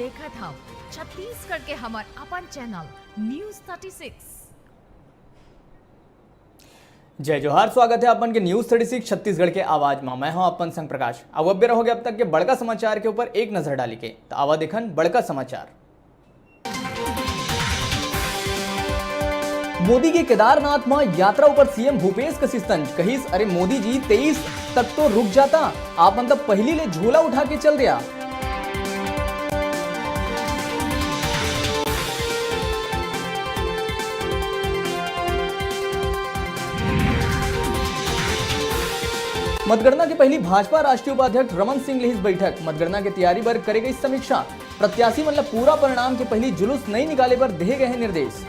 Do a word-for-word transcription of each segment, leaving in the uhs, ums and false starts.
देखत हव छत्तीसगढ़ के हमर अपन चैनल न्यूज़ थर्टी सिक्स। जय जोहार, स्वागत हे आप मन के न्यूज़ थर्टी सिक्स छत्तीसगढ़ के आवाज मा। मैं हूं अपन संग प्रकाश। अब बेरा होगे अब तक के बड़का समाचार के ऊपर एक नजर डाले के, त आवा देखन बड़का समाचार। मोदी के केदारनाथ म यात्रा ऊपर सीएम भूपेश कसिस तंज, कहिस, "अरे मोदी जी, तेईस तक तो रुक जाता, आप मन त पहिली ले झोला उठा के चल दिया।" मतगणना के पहिली भाजपा राष्ट्रीय उपाध्यक्ष रमन सिंह लिहिस बैठक, मतगणना के तैयारी बर करे गई समीक्षा। प्रत्याशी मन ल पूरा परिणाम के पहिली जुलूस नइ निकाले बर देहे गए हे निर्देश।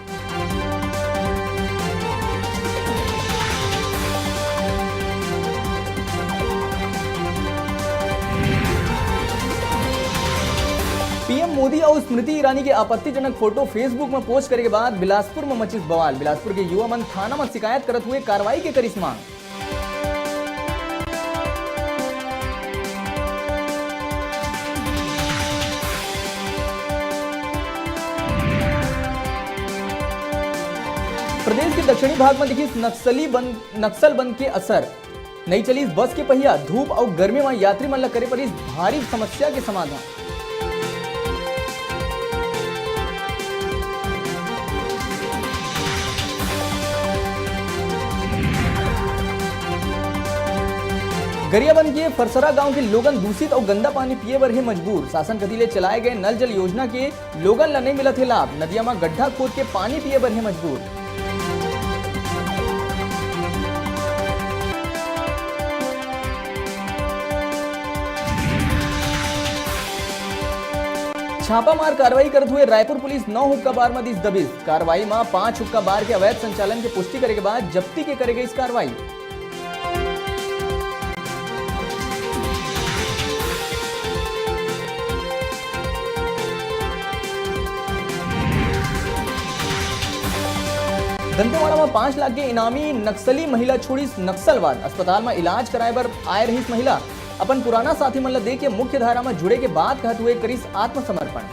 पीएम मोदी अउ स्मृति ईरानी के आपत्तिजनक फोटो Facebook म पोस्ट करे के बाद बिलासपुर म मचिस बवाल। बिलासपुर के युवा मन थाना म शिकायत करत हुए कार्रवाई के करिस मांग। प्रदेश के दक्षिणी भाग म दिखिस नक्सली बंद, नक्सल बंद के असर। नइ चलिस बस के पहिया, धूप अउ गर्मी म यात्री मन ल करे परिस भारी समस्या के समाधान। गरियाबंद के फरसरा गांव के लोगन दूषित अउ गंदा पानी पिए बर हे मजबूर। शासन कति ले चलाए गए नल जल योजना के लोगन ल नइ मिलत हे लाभ। नदिया म गड्ढा खोद के पानी पिए बर हे मजबूर। छापामार कार्रवाई करत हुए रायपुर पुलिस नौ हुक्का बार म दिस दबिश। कार्रवाई म पांच हुक्का बार के अवैध संचालन के पुष्टि करे के बाद जब्ती के करे गई इस कार्रवाई। दंतेवाड़ा म पांच लाख के इनामी नक्सली महिला छोड़िस नक्सलवाद। अस्पताल म इलाज कराए बर आए रहिस महिला। अपन पुराना साथी मन ल देके मुख्य धारा म जुड़े के बात कहत हुए करिस आत्मसमर्पण।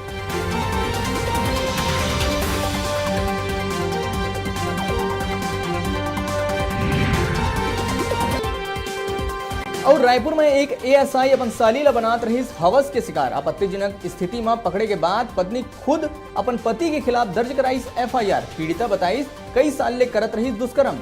अउ रायपुर म एक एएसआई अपन साली ल बनात रहिस हवस के शिकार। आपत्तिजनक स्थिति म पकड़े के बाद पत्नी खुद अपन पति के खिलाफ दर्ज कराइस एफआईआर। पीड़िता बताइस, कई साल ले करत रहिस दुष्कर्म।